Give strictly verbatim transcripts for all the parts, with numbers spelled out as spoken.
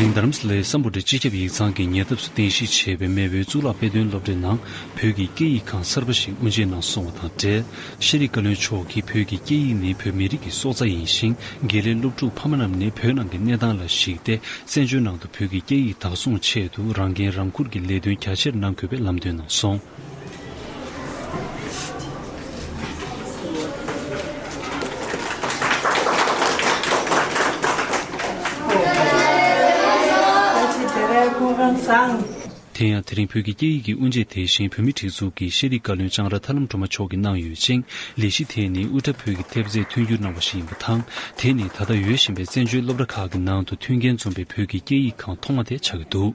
རྡ་རམ་ས་ལའི་སམ་བྷོ་ཊ་སྤྱི་ཁྱབ་ཡིག་ཚང་གི་ཉེ་འདབས་སུ་རྟེན་གཞི་བྱས་པའི་མེས་པོའི་གཙུག་ལག་དཔེ་སྟོན་སློབ་གྲྭའི་ནང་བོད་ཀྱི་སྐད་ཡིག་ཁང་གསར་པ་ཞིག་དབུ་འབྱེད་གནང་སོང་བ་དང་འབྲེལ། ཤེས་རིག་བཀའ་བློན་མཆོག་གིས་བོད་ཀྱི་སྐད་ཡིག་ནི་བོད་མི་རིགས་ཀྱི་སྲོག་རྩ་ཡིན་ཞིང་། དགེ་ལས་སློབ་ཕྲུག་ཕ་མ་རྣམས་ནི་བོད་ནང་གི་གནས་སྟངས་ལ་གཞིགས་ཏེ། བཙན་བྱོལ་ནང་དུ་བོད་ཀྱི་སྐད་ཡིག་བདག་བཟུང་ཆེད་དུ་རང་འགན་རང་འཁུར་གྱིས་ལས་དོན་རྒྱ་ཆེར་གནང་དགོས་པའི་ལམ་སྟོན་གནང་སོང་། དེ་ཡང་དེ་རིང་བོད་ཀྱི་སྐད་ཡིག་གི་དབུ་འབྱེད་དེ་བཞིན་བོད་མིའི་སྒྲིག་འཛུགས་ཀྱི་ཤེས་རིག་བཀའ་བློན་ལྕང་ར་ཐར་ལམ་སྒྲོལ་མ་མཆོག་གིས་གནང་ཡོད་ཅིང་། ལས་གཞི་དེ་ནི་དབུ་སྐྲ་བོད་ཀྱི་ཐེབས་རྩས་མཐུན་འགྱུར་གནང་བ་ཞིག་ཡིན་པ་དང་། དེ་ནི་ད་ལྟ་ཡོད་བཞིན་པའི་བཙན་བྱོལ་སློབ་གྲྭ་ཁག་གི་ནང་དུ་མཐུན་རྐྱེན་འཛོམས་པའི་བོད་ཀྱི་སྐད་ཡིག་ཁང་ཐོག་མ་དེ་ཆགས་ཀྱི་འདུག་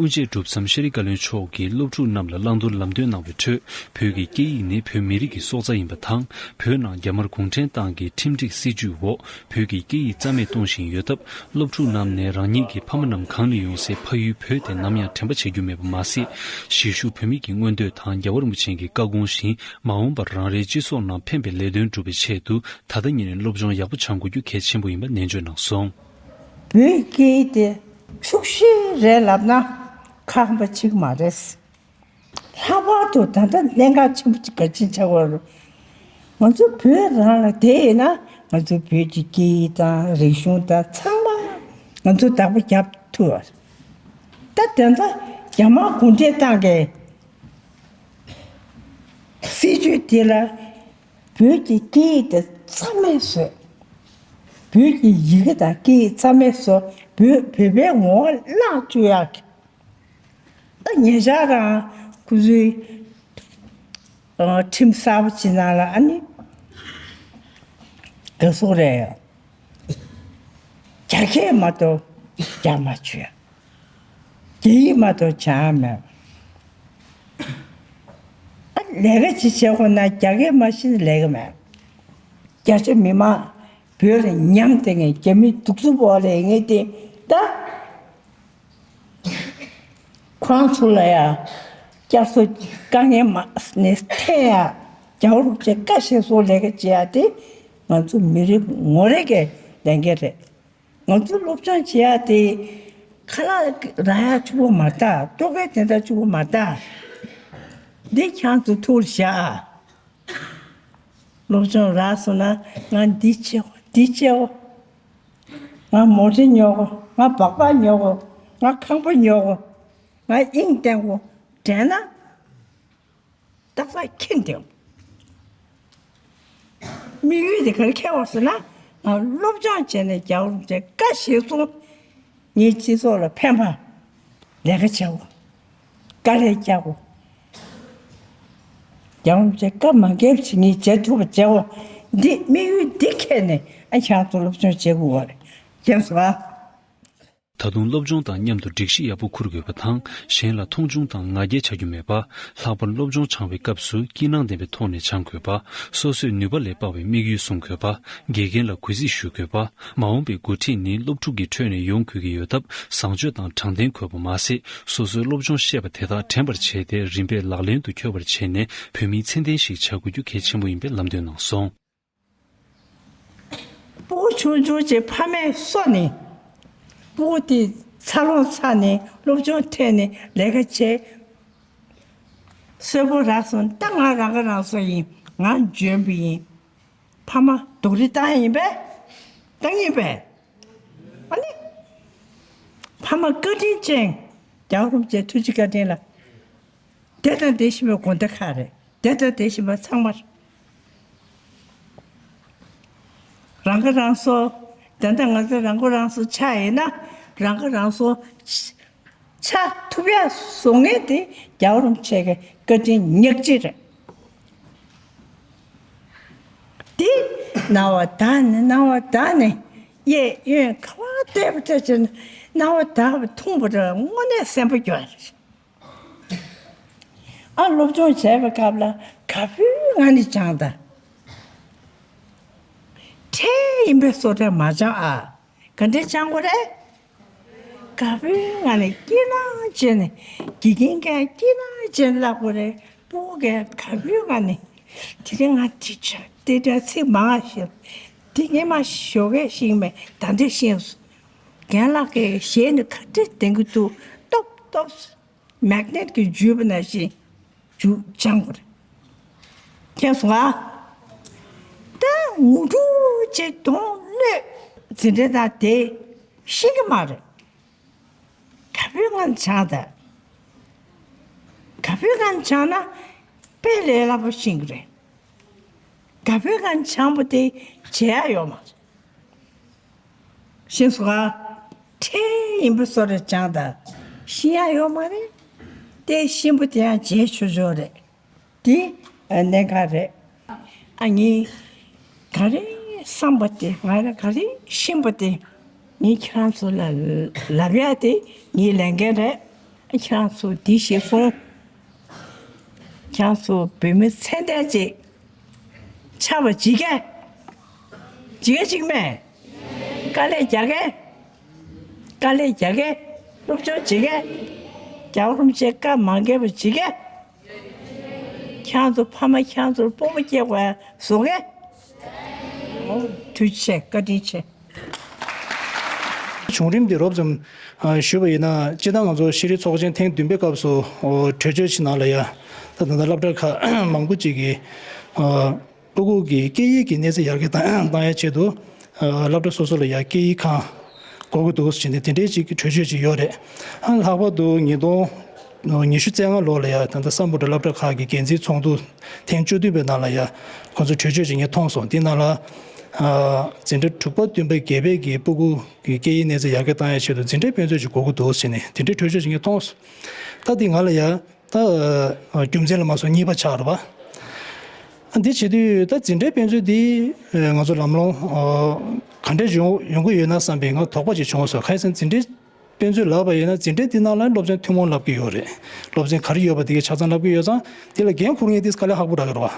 དབུ་འབྱེད་གྲུབ་མཚམས་ཤེས་རིག་བཀའ་བློན་མཆོག་གིས་སློབ་ཕྲུག་རྣམས་ལ་བླང་དོར་ལམ་སྟོན་གནང་བའི་ཁྲོད། བོད་ཀྱི་སྐད་ཡིག་ནི་བོད་མི་རིགས་ཀྱི་སྲོག་རྩ་ཡིན་པ་དང་། བོད་ནང་རྒྱ་དམར་གུང་ཁྲན་ཏང་གི་ཁྲིམས་སྒྲིག་སྲིད་བྱུས་འོག་བོད་ཀྱི་སྐད་ཡིག་རྩ་མེད་གཏོང་བཞིན་ཡོད་སྟབས། སློབ་ཕྲུག་རྣམས་ནས་རང་ཉིད་ཀྱི་ཕ་མ་རྣམས་གང་ནས་ཡོང་སའི་ཕ་ཡུལ་བོད་དེ་ནམ་ཡང་དྲན་པ་བྱེད་རྒྱུ་མེད་པ་མ་ཟད། གཞིས་བཞུགས་བོད་མི་གི་མངོན་འདོད་དང་རྒྱལ་བ་རིན་པོ་ཆེ་གི་བཀའ་དགོངས་བཞིན་མ་འོངས་པར་རང་རེའི་སྤྱི་ཚོགས་ནང་ཕན་པའི་ལས་དོན་སྒྲུབ་པའི་ཆེད་དུ་ད་ལྟ་ཉིད་ནས་སློབ་སྦྱོང་ཡག་པོ་སྦྱང་དགོས་རྒྱུ་གལ་ཆེན་པོ་ཡིན་པ་ནན་བརྗོད་གནང་སོང་། བོད་སྐད་དེ་ཕྱུགས་ཤིང་རེད་ལབ་ན་ཁག་པ་ཅིག་མ་རེད། ལྷག་པར་དུ་ད་ལྟ་གནད་འགག་ཆེན་པོ་ཅིག་ག་ཅི་ཆགས་པ་རེད། ང་ཚོ་བོད་རང་ལ་བསྡད་ཡིན་ན་ང་ཚོ་བོད་ཀྱི་སྐད་ཡིག་དང་རིག་གཞུང་དང་ཚང་མ་ང་ཚོ་བདག་པོ་རྒྱབ་ཐུབ་པ་རེད། ད་དེ་ཚོ་རྒྱ་དམར་གུང་ཁྲན་ཏང་གི་སྲིད་ཇུས་དེ་ལ་བོད་ཀྱི་སྐད་ཡིག་དེ་རྩ་མེད་བཟོས། བོད་ཀྱི་ཡི་གེ་དང་སྐད་ཡིག་རྩ་མེད་བཟོས། བོད་བོད་པའི་ངོ་བོ་བརླག་བཅུག་ཡག་གི། ད་ཉེ་ཆར་རང་ཁོ་ཚོའི་ཨ་ཁྲིམས་གསར་པ་ཅིག་ནང་ལ་ཨ་ནི་ག་སོག་རེད། རྒྱ་སྐད་མ་གཏོགས་རྒྱག་མ་བཅུག་ཡ། རྒྱ་ཡིག་མ་གཏོགས་བྱ་མེད། ཨ་ལས་ཀ་ཅིག་བྱེད་དགོས་ན་རྒྱ་སྐད་མ་ཤེས་ན་ལས་ཀ་མེད། རྒྱ་ཆེ་མི་མང་བོད་ལ་ཉམས་དེ་ངས་རྒྱ་མི་གདུག་རྩུབ་འོག་ལ་ངས་དེ་ད། ཁོང་ཚོ་ལ་ཡང་བསྐྱར་གསོ་དཀའ་ངལ་མ་ནས་འཐེན་ཡ། རྒྱལ་བ་རིན་པོ་ཆེ་བཀའ་བཞིན་སྲོག་ལས་ཀ་བྱེད་ཡ་དེ་ང་ཚོ་མི་རབས་ངོ་རེ་གི་ལས་འགན་རེད། ང་ཚོ་སློབ་སྦྱོང་བྱེད་ཡ་དེ་ཁ་ལག་རག་ཡ་གཅིག་པོ་མ་རེད། ལྟོ་གོས་དེ་འདྲ་གཅིག་པོ་མ་རེད། འདི་ཁྱེད་ཚོ་ཐུགས་ལ་བཞག་ཨ། སློབ་སྦྱོང་རག་སོང་ན་ང་འདི་བྱེད་འོ་འདི་བྱེད་འོ། ང་མོ་ཊ་ཉོ་གོ། ང་སྦག་སྦག་ཉོ་གོ། ང་ཁང་པ་ཉོ་གོ། ང་དབྱིངས་བསྟན་གོ་དྲན་ན་ཏག་ཏག་ཁེངས་ཏེ། དམིགས་ཡུལ་དེ་ག་རེ་འཁྱེར་བ་ཟེར་ན། ང་སློབ་སྦྱོང་བྱས་ནས་རྒྱལ་བ་རིན་པོ་ཆེ་བཀའ་བཞིན་སྲོག་ངའི་སྤྱི་ཚོགས་ལ་ཕན་པ། ལས་ཀ་བྱའོ། དཀའ་ལས་རྒྱག་གོ། རྒྱལ་བ་རིན་པོ་ཆེ་བཀའ་མ་འགལ་བ་ཞིག་ངས་བྱེད་ཐུབ་པ་བྱའོ། འདི་དམིགས་ཡུལ་འདི་འཁྱེར་ནས་ཨ་ཁྱེད་ཚོ་སློབ་སྦྱོང་བྱེད་དགོས་པ་རེད། མཁྱེན་སོང་ཨ། ད་དུང་སློབ་སྦྱོང་དང་མཉམ་དུ་སྒྲིག་གཞི་ཡག་པོ་འཁུར་དགོས་པ་དང་། གཞན་ལ་མཐོང་ཆུང་དང་ང་རྒྱལ་བྱ་རྒྱུ་མེད་པ། ལྷག་པར་སློབ་སྦྱོང་སྦྱང་བའི་སྐབས་སུ་སྐྱིད་སྣང་ལྡན་པའི་ཐོག་ནས་སྦྱང་དགོས་པ། སོ་སོའི་ནུས་པ་ལས་དཔག་པའི་དམིགས་ཡུལ་བཟུང་དགོས་པ། དགེ་རྒན་ལ་གུས་བརྩི་ཞུ་དགོས་པ། མ་འོངས་པའི་འགོ་ཁྲིད་ནི་སློབ་ཕྲུག་གི་ཁྲོད་ནས་ཡོང་དགོས་ཀྱི་ཡོད་སྟབས། བཟང་སྤྱོད་དང་དྲང་བདེན་དགོས་པ་མ་ཟད། སོ་སོའི་སློབ་སྦྱོང་ཤེས་པ་དེ་དག་དྲན་པར་བྱས་ཏེ་རིམ་པས་ལག་ལེན་དུ་འཁྱོལ་བར་བྱས་ནས་བོད་མིའི་མཚན་ལྡན་ཞིག་བྱ་དགོས་རྒྱུ་གལ་ཆེན་པོ་ཡིན་པའི་ལམ་སྟོན་གནང་སོང་། སྤུ་གུ་ཆུང་ཆུང་ཅིག་ཕ་མས་གསོ་ནས། སྤུ་གུ་དེ་འཚར་ལོངས་ཚར་ནས་སློབ་སྦྱོང་ཐོན་ནས་ལས་ཀ་བྱས། གསོན་པོ་རག་སོང་། ད་ང་རང་ཁ་རང་གསོ་ཡིན། ང་འཇོན་པོ་ཡིན། ཕ་མ་སྡུག་རུས་བཏང་ཡིན་པས། བཏང་ཡིན་པས། ཨ་ནི། ཕ་མ་བཀའ་དྲིན་ཅན། རྒྱལ་བ་རིན་པོ་ཆེ་ཐུགས་རྗེ་བཀའ་དྲིན་ལ། དེ་དང་དེ་བཞིན་པའི་དགོན་སྡེ་ཁག་རེད། དེ་དང་དེ་བཞིན་པ་ཚང་མར། རང་ཁ་རང་གསོ། ད་ལྟ་ང་ཚོ་རང་མགོ་རང་གསོ་ཆགས་ཡིན་ན། རང་ཁ་རང་གསོ་ཆགས་ཐུབ་ཡ་བཟོ་མཁན་དེ་རྒྱལ་བ་རིན་པོ་ཆེ་གི་བཀའ་དྲིན་ཉག་གཅིག་རེད། དེ་སྣང་བ་དག་ནས་སྣང་བ་དག་ནས་གཡས་གཡོན་ག་བ་བལྟས་པ་བལྟས་བྱས་ན་སྣང་བ་དག་པ་མཐོང་བ་ར་དངོས་གནས་སེམས་པ་སྐྱོ་བ་རེད། ཨ་སློབ་སྦྱོང་བྱས་པའི་སྐབས་ལ་ག་བུའི་ངང་ནས་སྦྱངས་དང་། ཁྲལ་ཡིན་པའི་བཟོ་གྲྭ་མ་སྦྱངས་ཨ། ག་འདྲས་སྦྱང་དགོས་རེད། ག་བུའི་ངང་ནས་སྐྱིད་སྣང་བྱས་ནས་དགེ་རྒན་གྱིས་སྐྱིད་སྣང་བྱས་ནས་བསླབ་དགོས་རེད། སྤུ་གུ་གིས་ག་བུའི་ངང་ནས་དེ་རིང་ང་དེ་བྱས་དེ་འདྲ་ཚིག་མང་བ་ཤེས། དེ་ངས་མ་ཞོགས་ཀས་ཤེས་མེད་ད་འདྲས་ཤེས་སོང་། རྒན་ལགས་ཀྱི་ཞལ་ནས་ག་འདྲ་བསྟན་གྱི་འདུག་སྟོབ་སྟོབ། མེག་ནེཊ་གིས་འཇུས་པ་ནང་བཞིན་འཇུ་སྦྱང་དགོས་རེད། མཁྱེན་སོང་ང་། ད་ངུ་འབྲུག་ཅེས་གདོང་གནོད་འཛིན་གྲྭ་དང་དེ་ཤེས་ཀྱི་མ་རེད། དགའ་པོའི་ངང་སྦྱང་དང་། དགའ་པོའི་ངང་སྦྱང་ན་དཔེ་ལས་སླ་པོ་ཤེས་ཀྱི་རེད། དགའ་པོའི་ངང་སྦྱང་པོ་དེ་བྱེད་ཡ་ཡོད་མ་རེད། ཤེས་སོང་ང་། ཁྲེལ་ཡིན་པ་བཟོ་རེ་སྦྱང་དང་ཤེས་ཡ་ཡོད་མ་རེད། དེ་ཤེས་པོ་དེ་ཡང་བྱེད་ཆོག་ཆོག་རེད། དེ་གནད་འགག་རེད། ཨ་ནི། ག་རེ་བསམ་པ་དེ་ང་རང་ག་རེ་ཤེས་པ་དེ་ངས་ཁྱེད་རང་ཚོ་ལ་ལབ་ཡ་དེ་ངའི་ལས་འགན་རེད། ཁྱེད་རང་ཚོ་འདི་ཤེས་སོང་། ཁྱེད་རང་ཚོ་བོད་མི་ཚད་ལྡན་ཅིག་ཆགས་པ་བྱེད་གས། བྱེད་གས་ཅིག་མེད། དཀའ་ལས་རྒྱག་གས། དཀའ་ལས་རྒྱག་གས། སློབ་སྦྱོང་བྱེད་གས། རྒྱལ་བ་རིན་པོ་ཆེ་བཀའ་མ་འགལ་བ་བྱེད་གས། ཁྱེད་རང་ཚོ་ཕ་མ་ཁྱེད་རང་ཚོར་སྤོབས་པ་སྐྱེ་དགོས་བཟོ་གས། ཐུགས་རྗེ་ཆེ། བཀའ་དྲིན་ཆེ། བྱུང་རིམ་འདི་རོབ་ཙམ་ཞུས་པ་ཡིན་ན། སྤྱིར་བཏང་ང་ཚོ་ཤེས་རིག་ཚོགས་ཆེན་ཐེངས་བདུན་པའི་སྐབས་སུ་གྲོས་ཆོད་ཅིག་ནང་ལ་ཡ། ད་ད་ལྟ་སློབ་གྲྭ་ཁག་མང་པོ་ཅིག་གིས་ཕྲུ་གུ་གི་སྐད་ཡིག་གི་གནས་ཚད་ཡར་རྒྱས་བཏང་བཏང་ཡ་ཆེད་དུ། སློབ་གྲྭ་སོ་སོ་ལ་ཡ་སྐད་ཡིག་ཁང་དགོས་ཀྱི་འདུག་ཟེར་ནས་དེ་འདྲའི་ཅིག་གྲོས་ཆོད་ཅིག་ཡོད་རེད། ལྷག་པར་དུ་ཉིས་སྟོང་ཉི་ཤུ་རྩ་ལྔ་ལོ་ལ་ཡ་ད་ལྟ་སམ་བྷོ་ཊ་སློབ་གྲྭ་ཁག་གི་འགན་འཛིན་ཚོགས་འདུ་ཐེངས་བཅུ་བདུན་པའི་ནང་ལ་ཡ་ཁོང་ཚོ་གྲོས་ཆོད་ཅིག་ངས་མཐོང་སོང་། དེ་ནང་ལ་འཛིན་གྲྭ་དྲུག་པ་བདུན་པ་བརྒྱད་པའི་གི་ཕྲུ་གུ་གི་སྐད་ཡིག་གནས་ཚད་ཡར་རྒྱས་བཏང་ཡ་ཆེད་དུ་འཛིན་གྲྭའི་དཔེ་མཛོད་ཅིག་དགོས་ཀྱི་འདུག་ཟེར་ནས་དེ་འདྲའི་གྲོས་ཆོད་ཅིག་ངས་མཐོང་སོང་། ད་དེ་ང་ལ་ཡ། ད་རྒྱུ་མཚན་ལ་མ་སོང་གཉིས་པ་ཆགས་རེད་པ། འདི་བྱེད་དུས་ད་འཛིན་གྲྭའི་དཔེ་མཛོད་འདི་ང་ཚོ་ལམ་ལྷོང་ག་འདྲས་ཡོང་ཡོང་གི་ཡོད་ན་བསམ་པའི་ང་དོགས་པ་ཅིག་བྱུང་སོང་། གང་ཡིན་ཟེར་ན་འཛིན་གྲྭའི་དཔེ་མཛོད་ལབ་པ་ཡིན་ན་འཛིན་གྲྭའི་འདི་ནང་ལ་སློབ་ཚན་ཐུན་མོང་ལབ་ཀྱི་ཡོད་རེད། སློབ་ཚན་ག་རེ་ཡོད་པ་དེ་གའི་ཆ་ཚང་ལབ་ཀྱི་ཡོད་ཙང་དེ་ལ་འགན་འཁུར་མཁན་དེ་དཀའ་ལས་ཁག་པོ་རག་གི་རེད་པ།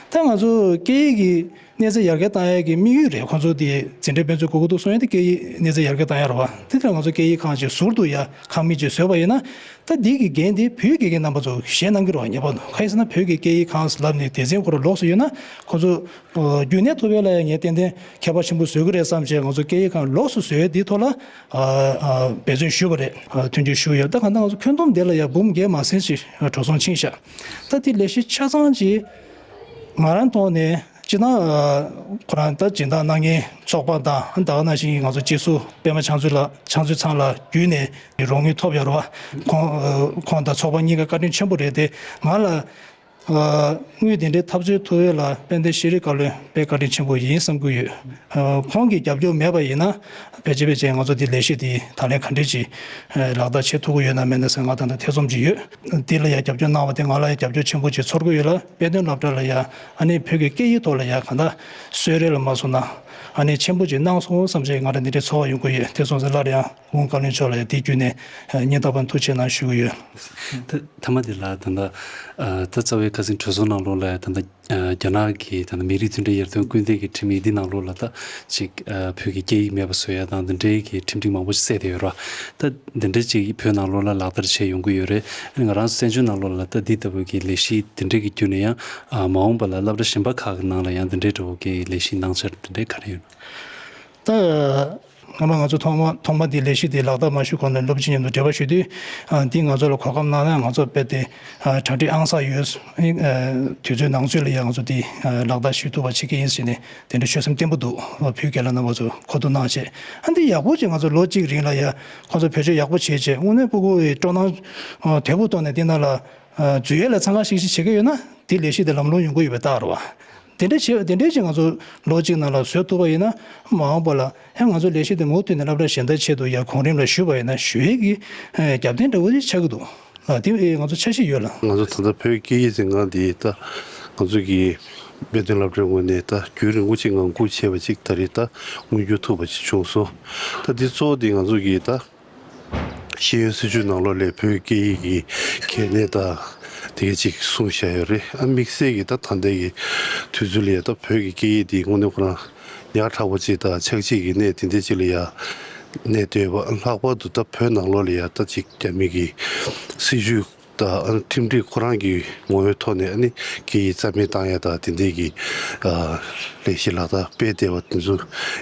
ད་ང་ཚོ་སྐད་ཡིག་གི་གནས་ཚད་ཡར་རྒྱས་བཏང་ཡས་ཀྱི་དམིགས་ཡུལ་རེད། ཁོང་ཚོ་དེ་འཛིན་གྲྭའི་དཔེ་མཛོད་དགོས་ཀྱི་འདུག་གསུང་ཡས་དེ་སྐད་ཡིག་གནས་ཚད་ཡར་རྒྱས་བཏང་ཡས་རེད་པ། དེ་ལྟར་ང་ཚོ་སྐད་ཡིག་ཁང་ཅིག་ཟུར་དུ་ཡ་ཁང་མིག་ཅིག་བཟོས་པ་ཡིན་ན། ད་འདི་གི་འགན་དེ་བོད་དགེ་རྒན་རྣམ་པ་ཚོ་བཞེས་གནང་གི་རེད་པ། ངེས་པར་དུ། གང་ཡིན་ཟེར་ན་བོད་ཀྱི་སྐད་ཡིག་ཁང་ལབ་ནས་སྡེ་ཚན་ཁོ་རང་ལོགས་སུ་ཡོད་ན་ཁོང་ཚོ་རྒྱུན་གནས་ཐུབ་ཡས་ལ་ཡང་ངས་ཏན་ཏན་ཁྱད་པར་ཆེན་པོ་བཟོ་གི་རེད་བསམ་བྱས། ང་ཚོ་སྐད་ཡིག་ཁང་ལོགས་སུ་བཟོ་ཡས་འདིའི་ཐོག་ལ་འབད་བརྩོན་ཞུས་པ་རེད། མཐུན་འགྱུར་ཞུས་ཡོད། ད་གང་ལྟར་ང་ཚོ་ཁྱོན་བསྡོམས་དེ་ལ་ཡང་འབུམ་བརྒྱད་མ་ཟིན་ཞིག་འགྲོ་སོང་ཕྱིན་ཤག་ད་དེ་ལས་གཞི་ཆ་ཚང་ཅིག་ང་རང་ཐོག་ནས་སྤྱིར་བཏང་ཁོ་རང་ད་སྦྱིན་བདག་གནང་མཁན་ཚོགས་པ་དང་ད་ག་ནང་བཞིན་ང་ཚོ་སྤྱི་ཟུར་པད་མ་ཕྱག་མཛོད་ལགས། ཕྱག་མཛོད་ཚང་ལ་བརྒྱུད་ནས་རོགས་དངུལ་ཐོབ་ཡོད་རེད་པ། ཁོང་ཁོང་དང་ཚོགས་པ་གཉིས་ཀ་བཀའ་དྲིན་ཆེན་པོ་རེད་དེ། ང་ལ་དངུལ་དེ་འདྲའི་ཐབས་འཚོལ་ཐུབ་ཡས་ལ་དཔལ་ལྡན་ཤེས་རིག་བཀའ་བློན་དཔེ་བཀའ་དྲིན་ཆེན་པོ་ཡིན་བསམ་གྱི་ཡོད། ཁོང་གི་རྒྱབ་སྐྱོར་མེད་པ་ཡིན་ན་ཕལ་ཆེར་ཕལ་ཆེར་ང་ཚོ་འདི་ལས་གཞི་འདི་ད་ལན་ག་འདྲས་ཅིག་ལག་བསྟར་བྱེད་ཐུབ་ཀྱི་ཡོད་ན་མེད་ན་ཟེར་ང་ད་ལྟ་ཐེ་ཚོམ་ཅིག་ཡོད། འདི་ལ་ཡང་རྒྱབ་སྐྱོར་གནང་བ་དེ་ང་ལ་ཡང་རྒྱབ་སྐྱོར་ཆེན་པོ་ཅིག་ཚོར་གྱི་ཡོད་ལ། དཔལ་ལྡན་སློབ་གྲྭ་ལ་ཡང་ཨ་ནི་བོད་ཀྱི་སྐད་ཡིག་ཐོག་ལ་ཡང་གང་ལྟར་གསོལ་རས་ལ་མ་སོང་ན་ཨ་ནི་ཆེན་པོ་ཅིག་གནང་སོང་བསམ་བྱས་ང་ལ་འདི་འདྲའི་ཚོར་བ་ཡོང་གི་ཡོད། དེ་སོང་ཙང་སླར་ཡང་ཝུའུ་བཀའ་བློན་མཆོག་ལ་ཡང་དེ་བརྒྱུད་ནས་སྙིང་ཐག་པ་ནས་ཐུགས་རྗེ་ཆེ་གནང་ཞུ་གི་ཡོད། ཐ་ཐ་མ་དེ་ལ་ད་ལྟ་ད་རྩ་བའི་ཁ་སང་གྲོས་ཚོགས་ནང་ལོགས་ལ་ད་ལྟ་རྒྱ་ནག་གི་ད་ལྟ་མི་རིགས་མཐུན་སྒྲིལ་ཡར་ཐོན་སྐུལ་འདེད་ཀྱི་ཁྲིམས་ཡིག་འདི་ནང་ལོགས་ལ་ད་ཅིག་བོད་ཀྱི་སྐད་ཡིག་མེད་པ་བཟོ་ཡ་དང་འདི་འདྲའི་གི་ཁྲིམས་སྒྲིག་མང་པོ་ཞིག་གསལ་བསྡད་ཡོད་རེད་བ། ད་འདི་འདྲའི་ཅིག་བོད་ནང་ལོགས་ལ་ལག་བསྟར་བྱས་ཡོང་གི་ཡོད་རེད། ཨ་ནི་ང་རང་ཚོ་བཙན་བྱོལ་ནང་ལོགས་ལ་ད་འདི་ལྟ་བུ་གི་ལས་གཞི་འདི་འདྲའི་གི་བརྒྱུད་ནས་ཡང་མ་འོངས་པ་ལ་སློབ་གྲྭ་གཞན་པ་ཁག་གི་ནང་ལ་ཡང་འདི་འདྲའི་འདྲ་བོ་གི་ལས་གཞི་གནང་འཆར་འདི་འདྲའི་ག་རེ་ཡོད། ད། སྔོན་མ་ང་ཚོ་ཐོག་མ་ཐོག་མ་འདི་ལས་གཞི་འདི་ལག་བསྟར་མ་ཞུས་གོང་ནས་སློབ་སྤྱི་མཉམ་དུ་འབྲེལ་བ་ཞུ་དུས། ཨ་འདི་ང་ཚོ་ལ་གོ་སྐབས་གནང་ན་ང་ཚོ་རྦད་དེ་ཨ་གྲ་སྒྲིག་ཨང་གསར་ཡོད། ཨ་དུས་ཚོད་ནང་ཚུད་ལ་ཡང་ང་ཚོ་འདི་ཨ་ལག་བསྟར་ཞུ་ཐུབ་པ་བྱེད་ཀྱི་ཡིན་ཟེར་ནས་དེ་འདྲ་ཤོད་སེམས་བརྟན་པོ་འདུག་བོད་རྒྱལ་ལ་རྣམ་པ་ཚོ་གོ་བསྡུར་གནང་བྱས། ཨ་འདི་ཡག་པོ་ཅིག་ང་ཚོ་ལོ་གཅིག་རིང་ལ་ཡ་ཁོང་ཚོ་བེད་སྤྱོད་ཡག་པོ་བྱས་བྱས་དངོས་གནས་སྤུ་གུ་ཡི་སྤྲོ་སྣང་ཨ་དོད་པོ་བཏོན་ནས་འདི་ནང་ལ་ཨ་འཛུལ་ཡས་ལ་འཚང་ཁ་ཤིག་ཤིག་བྱེད་ཀྱི་ཡོད་ན་འདི་ལས་གཞི་འདི་ལམ་ལྷོང་ཡོང་གི་ཡོད་པའི་རྟགས་རེད་བ། དེ་འདྲ་བྱེད་དེ་འདྲ་ཅིག་ང་ཚོ་ལོ་གཅིག་ནང་ལ་བཟོ་ཐུབ་པ་ཡིན་ན་མ་འོངས་པ་ལ་ཡང་ང་ཚོ་ལས་གཞི་དེ་མུ་མཐུད་ནས་སློབ་གྲྭ་གཞན་དག་ཆེད་དུ་ཡང་གོང་རིམ་ལ་ཞུས་པ་ཡིན་ན་ཞུ་ཡས་ཀྱི་རྒྱབ་རྟེན་འདྲ་བོ་ཅིག་ཆགས་ཀྱི་འདུག་དེ་ང་ཚོ་འཆར་གཞི་ཡོད་ལ། ང་ཚོ་ད་ལྟ་བོད་སྐད་ཡིག་འཛིན་ཁང་འདི་ད་ང་ཚོ་གི་དཔེ་སྟོན་སློབ་གྲྭའི་ངོས་ནས་ད་རྒྱུན་རིང་པོ་ཅིག་ངང་སྒུག་བྱས་པ་ཅིག་ད་རེས་ད་མངོན་འགྱུར་ཐུབ་པ་ཅིག་བྱུང་སོང་། ད་འདི་གཙོ་བོ་འདི་ང་ཚོ་གི་ད། ཤེས་ཡོན་སྲིད་བྱུས་ནང་ལོགས་ལ་བོད་སྐད་ཡིག་གི་གལ་གནད་དང་དེ་ག་ཅིག་གསུངས་བཞག་ཡོད་རེད། ཨ་དམིགས་བསལ་གྱི་ད་ད་ལྟའི་གི་དུས་ཚོད་ལ་ཡ་ད་བོད་ཀྱི་སྐད་ཡིག་འདི་དངོས་གནས་ཁོ་རང་ཉག་ཕྲ་བོ་ཅིག་དང་ཆག་འཇིག་གི་གནས་དེ་འདྲ་ཅིག་ལ་ཡ་གནས་སྡོད་པ། ལྷག་པར་དུ་ད་བོད་ནང་ལོགས་ལ་ཡ་ད་ཅིག་རྒྱ་མི་གི་སྲིད་བྱུས་ དང་ཨ་ནི་ཁྲིམས་སྒྲིག་ཁོ་རང་གི་ངོ་བོའི་ཐོག་ནས་ཨ་ནི་སྐད་ཡིག་རྩ་མེད་བཏང་ཡ་དང་དེ་འདྲའི་གི་ཨ་ལས་གཞི་ལག་བསྟར་སྤེལ་བསྡད་པ་དེ་ཚོ་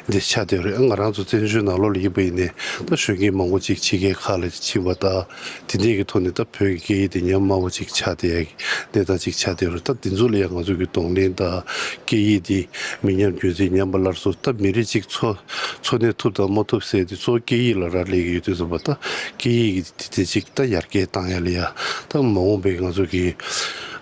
འདི་ཆགས་བསྡད་ཡོད་རེད། ང་རང་ཚོ་བཙན་བྱོལ་ནང་ལོགས་ལ་ཡིན་པ་ཡིན་ནའི་ད་གཞོན་སྐྱེས་མང་པོ་ཅིག་ཕྱི་རྒྱལ་ཁག་ལ་ཕྱིན་པ་དང་དེ་འདྲའི་གི་ཐོག་ནས་ད་བོད་ཀྱི་སྐད་ཡིག་དེ་ཉམས་དམའ་བོ་ཅིག་ཆགས་བསྡད་ཡ་གི་གནས་སྟངས་ཅིག་ཆགས་བསྡད་ཡོད་རེད། ད་དེ་ཚོ་ལ་ཡང་ང་ཚོ་གི་གདོང་ལེན་དང་སྐད་ཡིག་དེ་མི་ཉམས་རྒྱུན་འཛིན་ཉམས་པ་སླར་གསོ། ད་མི་རིགས་ཅིག་འཚོ་འཚོ་གནས་ཐུབ་དང་མ་ཐུབ་ཟེར་དེ་གཙོ་བོ་སྐད་ཡིག་ལ་རག་ལས་ཀྱི་ཡོད་དུས་ཙམ་པ་ད་སྐད་ཡིག་གི་དེ་དེ་ཅིག་ད་ཡར་རྒྱས་བཏང་ཡ་ལ་ཡ་ད་མ་འོངས་པའི་ང་ཚོ་གི་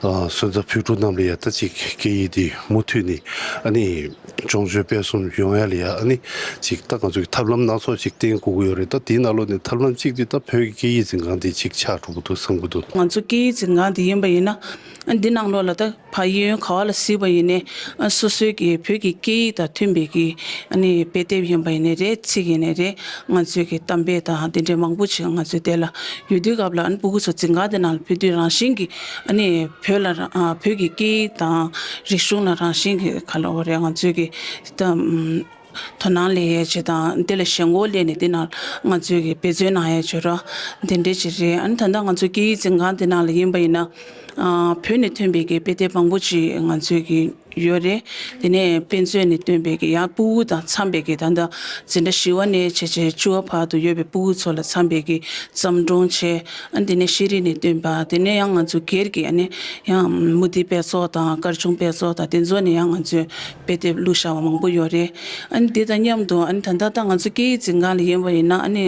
ཨ་སོན་རྩ་བོད་ཕྲུག་རྣམས་ལ་ཡ་ད་ཅིག་སྐད་ཡིག་དེ་མུ་མཐུད་ནས་ཨ་ནི་སྦྱོང་སྤྱོད་སྤེལ་གསུམ་ཡོང་ཡ་ལ་ཡ་ཨ་ནི་ཅིག་ད་ང་ཚོ་གི་ཐབས་ལམ་སྣ་ཚོགས་ཅིག་བསྟེན་དགོས་ཀྱི་ཡོད་རེད། ད་དེའི་ནང་ལོགས་ནས་ཐབས་ལམ་གཅིག་དེ་ད་བོད་ཀྱི་སྐད་ཡིག་འཛིན་ཁང་དེ་ཅིག་ཆགས་འགྲོ་གི་འདུག་བསམ་གྱི་འདུག་ང་ཚོ་སྐད་ཡིག་འཛིན་ཁང་དེ་ཡིན་པ་ཡིན་ན་ཨ་འདི་ནང་ལོགས་ལ་ད་ཕ་གཡས་གཡོན་ག་བ་ལ་གཟིགས་པ་ཡིན་ནའི་ཨ་སོ་སོའི་གི་བོད་ཀྱི་སྐད་ཡིག་དང་མཐུན་པའི་གི་ཨ་ནི་དཔེ་དེབ་ཡིན་པ་ཡིན་ནའི་རེད། ཚིག་ཡིན་ནའི་རེད། ང་ཚོའི་གི་གཏམ་དཔེ་དང་དེ་འདྲའི་མང་པོ་ཞིག་ང་ཚོའི་དེ་ལ་ཡོད་དུས་སྐབས་ལ་ཨ་ནི་སྤུ་གུ་ཚོ་འཛིན་ཁང་དེ་ནང་ལ་ཕེབས་དུས་རང་བཞིན་གི་ཨ་ནི་བོད་ལ་ར་ཨ་བོད་ཀྱི་སྐད་ཡིག་དང་རིག་གཞུང་ལ་རང་བཞིན་གི་ག་ལ་འོ་རེད། ང་ཚོའི་གི་ད་ཨམ་དོ་སྣང་སླེབས་ཡས་ཆེད་དང་དེ་ལ་ཞེན་ཁོག་སླེབས་ནས་དེ་ནང་ང་ཚོའི་གི་འབད་བརྩོན་གནང་ཡས་བྱོས་རོགས་དེ་འདྲས་ཅིག་རེད། ཨ་ནི་ད་ལྟ་ང་ཚོ་སྐད་ཡིག་འཛིན་ཁང་དེ་ནང་ལ་ཡིན་པ་ཡིན་ན་ཨ་བོད་ནས་ཐོན་པའི་གི་དཔེ་དེབ་མང་པོ་ཅིག་ང་ཚོའི་གི་ཡོད་རེད། དེ་ནས་དཔེ་མཛོད་ནས་བཏོན་པའི་གི་ཡང་སྤུ་གུ་དང་འཚམ་པའི་གི་ད་ལྟ་འཛིན་གྲྭ་བཞི་པ་ནས་བྱས་བྱས་བཅུ་པ་བར་དུ་ཡོད་པའི་སྤུ་གུ་ཚོ་ལ་འཚམ་པའི་གི་བརྩམས་སྒྲུང་བྱས། ཨ་དེ་ནས་ཤེས་རིག་ནས་བཏོན་པ་དེ་ནས་ཡང་ང་ཚོ་སྒེར་གྱི་ཨ་ནི་ཡང་མུ་ཏིག་དཔེ་ཚོགས་དང་སྐར་ཆུང་དཔེ་ཚོགས་དང་དེ་ཚོ་ནས་ཡང་ང་ཚོས་དཔེ་དེབ་བླུགས་བཞག་པ་མང་པོ་ཡོད་རེད། ཨ་ནི་དེ་དང་མཉམ་དུ་ཨ་ནི་ད་ལྟ་ད་ང་ཚོ་སྐད་ཡིག་འཛིན་ཁང་ལ་ཡིན་པ་ཡིན་ན་ཨ་ནི་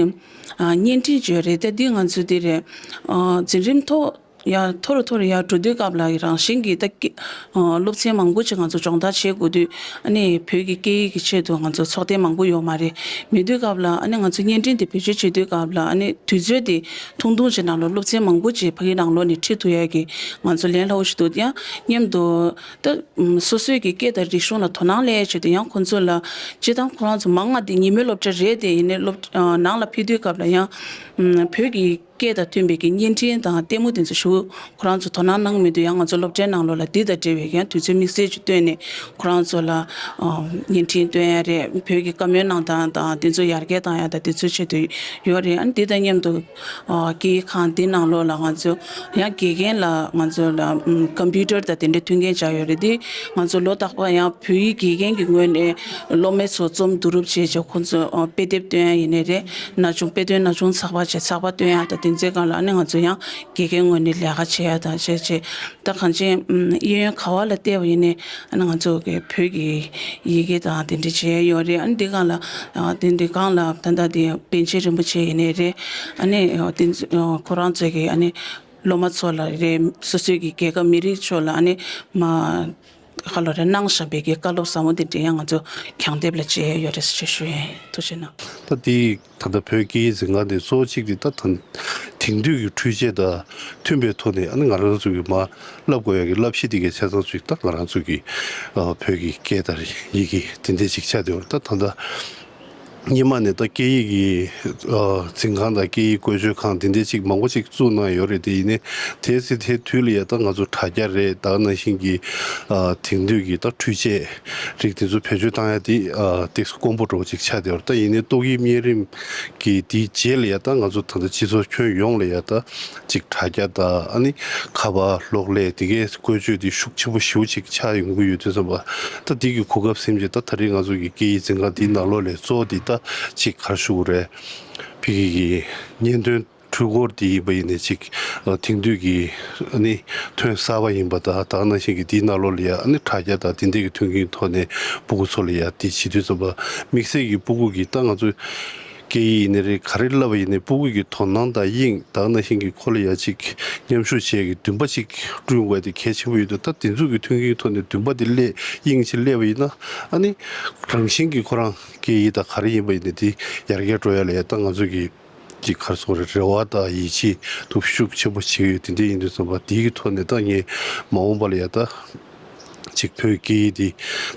ཨ་བརྙན་འཕྲིན་བརྗོད་རེད། ད་འདི་ང་ཚོ་འདི་རེད། ཨ་འཛིན་རིམ་ཐོག་ཡར་མཐོ་རུ་མཐོ་རུ་ཡར་འགྲོ་དུས་སྐབས་ལ་རང་བཞིན་གྱིས་ད་སྐད་ཨ་སློབ་ཚན་མང་པོ་ཅིག་ང་ཚོ་སྦྱོང་བརྡར་བྱེད་དགོས་དུས་ཨ་ནི་བོད་ཀྱི་སྐད་ཡིག་གི་ཆེད་དུ་ང་ཚོ་ཚོགས་ཐེངས་མང་པོ་ཡོད་མ་རེད། མེད་དུས་སྐབས་ལ་ཨ་ནི་ང་ཚོ་བརྙན་འཕྲིན་དེ་བེད་སྤྱོད་བྱེད་དུས་སྐབས་ལ་ཨ་ནི་དུས་ཚོད་དེ་ཐུང་ཐུང་ཅིག་ནང་ལ་སློབ་ཚན་མང་པོ་ཅིག་ཕ་གིའི་ནང་ལོགས་ནས་ཁྲིད་ཐུབ་ཡས་ཀྱི་ང་ཚོ་ལས་སླ་པོ་ཞིག་འདུག་ཡང་མཉམ་དུ་ད་སོ་སོའི་གི་སྐད་དང་རིག་གཞུང་ལ་དོ་སྣང་སླེབས་ཡས་ཆེད་དུ་ཡང་ཁོང་ཚོ་ལ་སྤྱིར་བཏང་ཁོ་རང་ཚོ་མང་ང་དེ་ཉིན་མོའི་སློབ་གྲྭ་རེད་དེ་ཡིན་ནའི་སློབ་ནང་ལ་ཕེབས་དུས་སྐབས་ལ་ཡང་བོད་ཀྱི་སྐད་དང་མཐུན་པའི་གི་བརྙན་འཕྲིན་དང་ལྟད་མོ་དེ་ཚོ་ཞུ་ཁོ་རང་ཚོ་དོ་སྣང་གནང་མི་འདུག་ཡང་ང་ཚོ་སློབ་གྲྭའི་ནང་ལོགས་ལ་འདི་དང་འབྲེལ་བའི་ཡང་དུས་ཚོད་དམིགས་བསལ་ཅིག་བཏོན་ནས་ཁོ་རང་ཚོ་ལ་བརྙན་འཕྲིན་སྟོན་ཡ་རེད། བོད་ཀྱི་བཀའ་མོལ་གནང་སྟངས་དང་དེ་ཚོ་ཡར་རྒྱས་བཏང་ཡ་དང་དེ་ཚོའི་ཆེད་དུ་ཡོད་རེད། ཨ་ནི་འདི་དང་མཉམ་དུ་སྐད་ཡིག་ཁང་འདི་ནང་ལོགས་ལ་ང་ཚོ་ཡང་དགེ་རྒན་ལ་ང་ཚོ་ལ་ཀམ་པུ་ཊར་དང་དེ་འདྲའི་མཐུན་རྐྱེན་སྦྱར་ཡོད་རེད། འདི་ང་ཚོ་ལོ་རྟག་པར་ཡང་བོད་ཡིག་དགེ་རྒན་གྱི་ངོས་ནས་སློབ་མ་ཚོ་རྩོམ་བསྡུ་རུབ་བྱས་བྱས་ཁོང་ཚོ་དཔེ་དེབ་སྟོན་ཡ་ཡིན་ནའི་རེད། ན་ཆུང་དཔེ་སྟོན་ན་ཆུང་ཚགས་པར་བྱས་ཚགས་པར་སྟོན་ཡ་དང་དེ་ཚོའི་སྒང་ལ་ཨ་ནི་ང་ཚོ་ཡང་དགེ་རྒན་ངོས་ནས་ལས་ཀ་བྱེད་ཡ་དང་བྱས་བྱས་ད་གང་ཅི་གཡས་གཡོན་ག་བ་ལ་བལྟས་པ་ཡིན་ནའི་ཨ་ནི་ང་ཚོ་གི་བོད་ཀྱི་ཡི་གེ་དང་དེ་འདྲ་བྱས་ཡོད་རེད། ཨ་ནི་འདི་སྒང་ལ་དེ་འདི་སྒང་ལ་ད་ལྟ་དེ་པཎ་ཆེན་རིན་པོ་ཆེ་ཡིན་ནའི་རེད། ཨ་ནི་དེ་ཚོ་ཁོ་རང་ཚོ་གི་ཨ་ནི་སློབ་མ་ཚོ་ལ་རེད། སོ་སོའི་གི་རྒྱལ་ཁབ་མི་རིགས་ཚོ་ལ་ཨ་ནི་མ་ཁ་ལོ་རེ་གནང་བཞག་པའི་གི་བཀའ་སློབ་ཟབ་མོ་དེ་འདྲ་ཡང་ང་ཚོ་གྱང་ལྡེབས་ལ་མཇལ་ཡོད་རེད་ཟེར་ཞུ་ཡིན། ཐུགས་རྗེ་གནང་། ད་དེ་ད་ལྟ་བོད་སྐད་ཡིག་འཛིན་ཁང་དེ་གཙོ་བོ་གཅིག་དེ་ད་ད་དེང་དུས་ཀྱི་འཕྲུལ་ཆས་དང་མཐུན་པའི་ཐོག་ནས་ཨ་ནི་ང་རང་ཚོ་གི་མ་བསླབ་དགོས་ཡ་གི་བསླབ་གཞི་དེ་གའི་ཆ་ཚང་ཚོ་ད་ང་རང་ཚོ་གི་ཨ་བོད་ཀྱི་སྐད་དང་ཡི་གེ་དེ་འདྲ་ཅིག་ཆགས་བསྡད་ཡོད་རེད། ད་ད་ལྟ་སྔོན་མ་ནས་ད་སྐད་ཡིག་གི་ཨ་འཛིན་ཁང་དང་སྐད་ཡིག་བཀོལ་སྤྱོད་ཁང་དེ་འདྲ་ཅིག་མང་པོ་ཅིག་བཙུགས་གནང་ཡོད་རེད། དེ་ཡིན་ནའི་དེ་སྲིད་དེ་དུས་ལ་ཡ་ད་ང་ཚོ་དྲ་རྒྱ་རེད། ད་ནང་བཞིན་གྱི་ཨ་དེང་དུས་ཀྱི་ད་འཕྲུལ་ཆས་རིགས་དེ་ཚོ་བེད་སྤྱོད་བཏང་ཡ་དེ་ཨ་ཏོག་ཙམ་དཀོན་པོ་འདྲ་བོ་ཅིག་ཆགས་བསྡད་ཡོད་རེད། ད་ཡིན་ནའི་ཏོག་དབྱིབས་གཉན་རིམས་ཀྱི་དེའི་རྗེས་ལ་ཡ་ད་ང་ཚོ་ད་ལྟ་སྤྱི་ཚོགས་ཁྱོན་ཡོངས་ལ་ཡ་ད་ཅིག་དྲ་རྒྱ་དང་ཨ་ནི་ཁ་པར་གློག་ཀླད་དེ་གའི་བཀོལ་སྤྱོད་དེ་ཤུགས་ཆེན་པོ་ཞེ་པོ་ཅིག་ཆགས་ཡོང་གི་ཡོད་དུས་ཙམ་པ་ད་དེ་གི་གོ་སྐབས་ཟིན་རྗེས་ད་ད་རེས་ང་ཚོ་གི་སྐད་ཡིག་འཛིན་ཁང་དེའི་ནང་ལོགས་ལ་གཙོ་བོ་དེ་ད་ཅིག་ག་རེ་ཞུ་དགོས་རེད། ཕ་གི་གི་གཉེན་སྟོན་འཕྲུལ་འཁོར་དེ་ཡིན་པ་ཡིན་ནའི་ཅིག་ཨ་དེང་དུས་ཀྱི་ཨ་ནི་ཐོན་གསར་པ་ཡིན་པ་དང་ད་ག་ནང་བཞིན་གྱི་དེའི་ནང་ལོགས་ལ་ཡ་ཨ་ནི་དྲ་རྒྱ་དང་དེ་འདྲའི་གི་མཐུན་རྐྱེན་ཐོག་ནས་སྤུ་གུ་ཚོ་ལ་ཡ་དེ་བྱེད་དུས་ཙམ་པ་དམིགས་བསལ་གྱི་སྤུ་གུ་གི་ད་ང་ཚོ་སྐད་ཡིག་ཡིན་ནའི་རེད། ག་རེ་བསླབ་པ་ཡིན་ནའི་སྤུ་གུ་གི་དོ་སྣང་དང་དབྱིངས་ད་ག་ནང་བཞིན་གྱི་ཁོ་ལ་ཡ་ཅིག་མཉམ་ཞུགས་བྱེད་ཀྱི་འདུན་པ་ཅིག་བསྐྲུན་དགོས་དེ་གལ་ཆེན་པོ་ཡོད་དུས་ད་དེ་ཚོ་གི་མཐུན་རྐྱེན་ཐོག་ནས་འདུན་པ་དེ་སླེབས་དབྱིངས་ཅིག་སླེབས་པ་ཡིན་ན་ཨ་ནི་རང་བཞིན་གྱི་ཁོ་རང་སྐད་ཡིག་དང་ག་རེ་ཡིན་པ་ཡིན་ནའི་དེ་ཡར་རྒྱས་འགྲོ་ཡ་ལ་ཡ་ད་ང་ཚོ་གི་ཅིག་ག་རེ་ཟེར་དགོས་རེད། རེ་བ་དང་ཡིད་ཆེས་ཐུགས་ཤུགས་ཆེན་པོ་བྱེད་ཀྱི་ཡོད། དེ་འདྲ་ཡིན་དུས་ཙམ་པ་དེའི་གི་ཐོག་ནས་ད་ངས་མ་འོངས་པ་ལ་ཡ་ད་ཅིག་བོད་སྐད་ཡིག་འདི་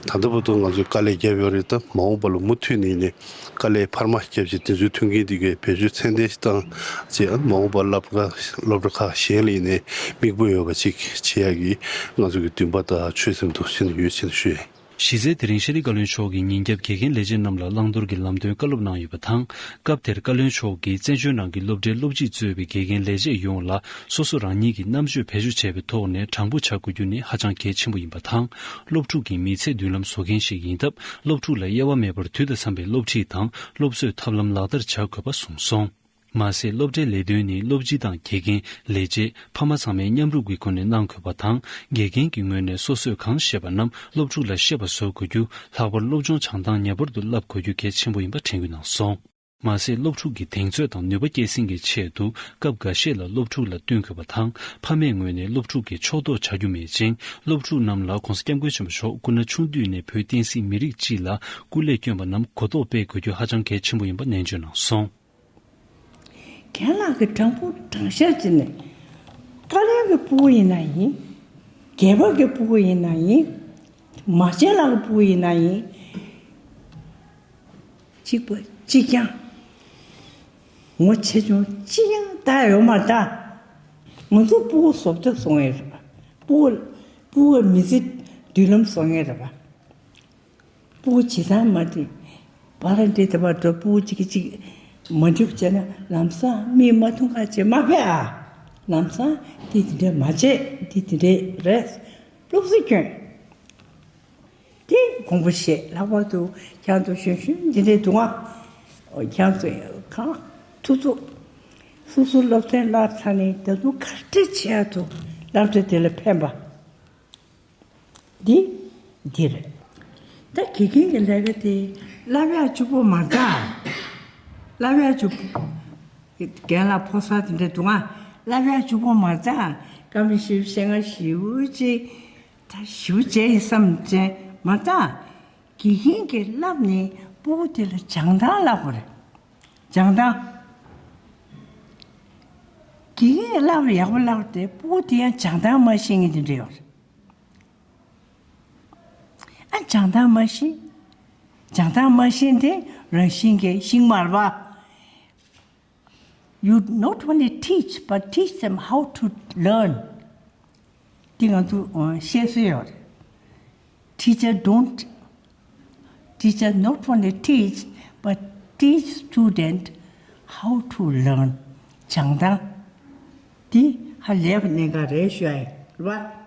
ད་ལྟ་བར་དུ་ང་ཚོས་དཀའ་ལས་བརྒྱབ་ཡོད་རེད། ད་མ་འོངས་པ་ལ་མུ་མཐུད་ནས་ནས་དཀའ་ལས་འཕར་མ་བརྒྱབ་བྱས་དེ་ཚོའི་མཐུན་རྐྱེན་འདི་གའི་བེད་སྤྱོད་ཚད་ལྡན་ཞིག་བཏང་བྱས་ཨ་མ་འོངས་པ་སློབ་གྲྭ་སློབ་གྲྭ་ཁག་གཞན་ལ་ཡིན་ནའི་མིག་དཔེ་ཡོད་པ་ཅིག་བྱེད་ཡག་གི་ང་ཚོ་གི་འདུན་པ་དང་ཆོད་སེམས་འདུག་ཟེར་ནས་ཡོད་ཟེར་ནས་ཞུ་ཡ་ཡིན། གཞི་རྩའི་དེ་རིང་ཤེས་རིག་བཀའ་བློན་མཆོག་གིས་ཉིན་རྒྱབ་དགེ་རྒན་ལས་བྱེད་རྣམས་ལ་བླང་དོར་གྱི་ལམ་སྟོན་བཀའ་སློབ་གནང་ཡོད་པ་དང་། སྐབས་དེར་བཀའ་བློན་མཆོག་གིས་བཙན་བྱོལ་ནང་གི་སློབ་གྲྭའི་སློབ་སྤྱིས་གཙོས་པའི་དགེ་རྒན་ལས་བྱེད་ཡོངས་ལ་སོ་སོ་རང་ཉིད་ཀྱི་རྣམ་དཔྱོད་བེད་སྤྱོད་བྱས་པའི་ཐོག་ནས་དྲང་པོ་བྱ་དགོས་རྒྱུ་ནི་ཧ་ཅང་གལ་ཆེན་པོ་ཡིན་པ་དང་། སློབ་ཕྲུག་གི་མི་ཚེ་མདུན་ལམ་བཟོ་མཁན་ཞིག་ཡིན་སྟབས། སློབ་ཕྲུག་ལ་དབྱེ་བ་མེད་པར་དུས་དང་འཚམ་པའི་སློབ་ཁྲིད་དང་སློབ་གསོའི་ཐབས་ལམ་ལག་བསྟར་བྱ་དགོས་པ་གསུངས་སོང་། མ་ཟད། སློབ་གྲྭའི་ལས་དོན་ནི་སློབ་སྤྱི་དང་དགེ་རྒན། ལས་བྱེད། ཕ་མ་ཚང་མས་མཉམ་རུབ་ཀྱི་སྒོ་ནས་གནང་དགོས་པ་དང་། དགེ་རྒན་གྱི་ངོས་ནས་སོ་སོས་གང་ཤེས་པ་རྣམས་སློབ་ཕྲུག་ལ་ཤེས་པ་བཟོ་དགོས་རྒྱུ། ལྷག་པར་སློབ་སྦྱོང་སྦྱང་སྟངས་ངེས་པར་དུ་བསླབ་དགོས་རྒྱུ་གལ་ཆེན་པོ་ཡིན་པ་དྲན་སྐུལ་གནང་སོང་། མ་ཟད། སློབ་ཕྲུག་གི་གདེང་ཚོད་དང་ནུས་པ་སྐྱེད་སྲིང་གི་ཆེད་དུ་སྐབས་འགའ་ཤས་ལ་སློབ་ཕྲུག་ལ་བསྟུན་དགོས་པ་དང་། ཕ་མའི་ངོས་ནས་སློབ་ཕྲུག་གི་ཕྱོགས་གཏོགས་བྱ་རྒྱུ་མེད་ཅིང་། སློབ་ཕྲུག་རྣམས་ལ་༸གོང་ས་༸སྐྱབས་མགོན་ཆེན་པོ་མཆོག་སྐུ་ན་ཆུང་དུས་ནས་བོད་བསྟན་སྲིད་མི་རིགས་སྤྱི་ལ་སྐུ་ལས་བསྐྱོན་པ་རྣམས་གོ་རྟོགས་སྤེལ་དགོས་རྒྱུ་ཧ་ཅང་གལ་ཆེན་པོ་ཡིན་པ་ནན་བརྗོད་གནང་སོང་། རྒན་ལགས་ཀྱིས་དྲང་པོ་དྲང་བཤད་བྱས་ནས། བཀའ་བློན་གྱི་སྤུ་གུ་ཡིན་ན་ཡིན། རྒྱལ་པོ་གི་སྤུ་གུ་ཡིན་ན་ཡིན། མ་བྱན་ལགས་ཀྱི་སྤུ་གུ་ཡིན་ན་ཡིན། གཅིག་པ་གཅིག་རྐྱང་། ངོ་ཆེ་ཆུང་གཅིག་རྐྱང་ལྟ་ཡོད་མ་རེད་ད། ང་ཚོ་སྤུ་གུ་བཟོ་ལྟ་བཟོ་མཁན་རེད་པ། སྤུ་གུ་སྤུ་གུའི་མི་ཚེ་མདུན་ལམ་བཟོ་མཁན་རེད་པ། སྤུ་གུ་བྱེད་སྟངས་མ་བདེ། བར་འདི་དེ་བར་འགྲོ་སྤུ་གུ་གཅིག་གིས་གཅིག་མ་འགྲིག་བྱས་ན་ལམ་སང་མིག་མ་མཐོང་ཁ་བྱེད་མ་ཕེབས་ཨ། ལམ་སང་འདི་དེ་འདྲས་མ་བྱེད། འདི་དེ་འདྲས་རེད། སློབ་གསོ་སྐྱོན། དེ་དགོངས་པ་བཞེས། ལྷག་པར་དུ་ཁྱེད་ཚོ་གཞོན་གཞོན་འདི་འདྲས་འདུག་ཨ། ཁྱེད་ཚོ་གང་ཐུག་ཐུག་སོ་སོ་སློབ་ཚན་བསླབ་ཚར་ནས་ད་དུང་ག་འདྲས་བྱས་ཐུབ་སློབ་གྲྭ་དེ་ལ་ཕན་པ། འདི་འདི་རེད། ད་དགེ་རྒན་གྱི་ལས་ཀ་དེ་བསླབ་ཡག་གཅིག་པོ་མ་རེད་ད། བསླབ་ཡག་གཅིག་པོ། རྒན་ལགས་ཕོ་གསར་དེ་འདྲ་འདུག་ཨ། བསླབ་ཡག་གཅིག་པོ་མ་རེད་ད། སྐར་མ་བཞི་བཅུ་ཞེ་ལྔ་ཞེ་དགུ་ཅིག་ད་ཞེ་དགུ་བྱས་ཡིན་བསམ་བྱས་མ་རེད་ད། དགེ་རྒན་གྱིས་བསླབ་ནས་སྤུ་གུ་དེ་ལ་སྦྱང་སྟངས་བསླབ་དགོས་རེད། སྦྱང་སྟངས། དགེ་རྒན་གྱིས་བསླབ་ཡག་པོ་བསླབ་སྟེ་སྤུ་གུ་དེ་ཡང་སྦྱང་སྟངས་མ་ཤེས་མཁན་དེ་འདྲ་ཡོད་རེད། ཨ། སྦྱང་སྟངས་མ་ཤེས། སྦྱང་སྟངས་མ་ཤེས་དེ་རང་བཞིན་གྱི་ཤེས་མ་རེད་པ། You not only teach but teach them how to learn. འདི་ང་ཚོ་ཨ་བཤད་སྲོལ་ཡོད་རེད། Teacher don't, teacher not only teach but teach student how to learn. སྦྱང་སྟངས་འདི་ཧ་ལས་པའི་གནད་འགག་རེད་ཞུ་ཡ་ཡིན། རེད་པ།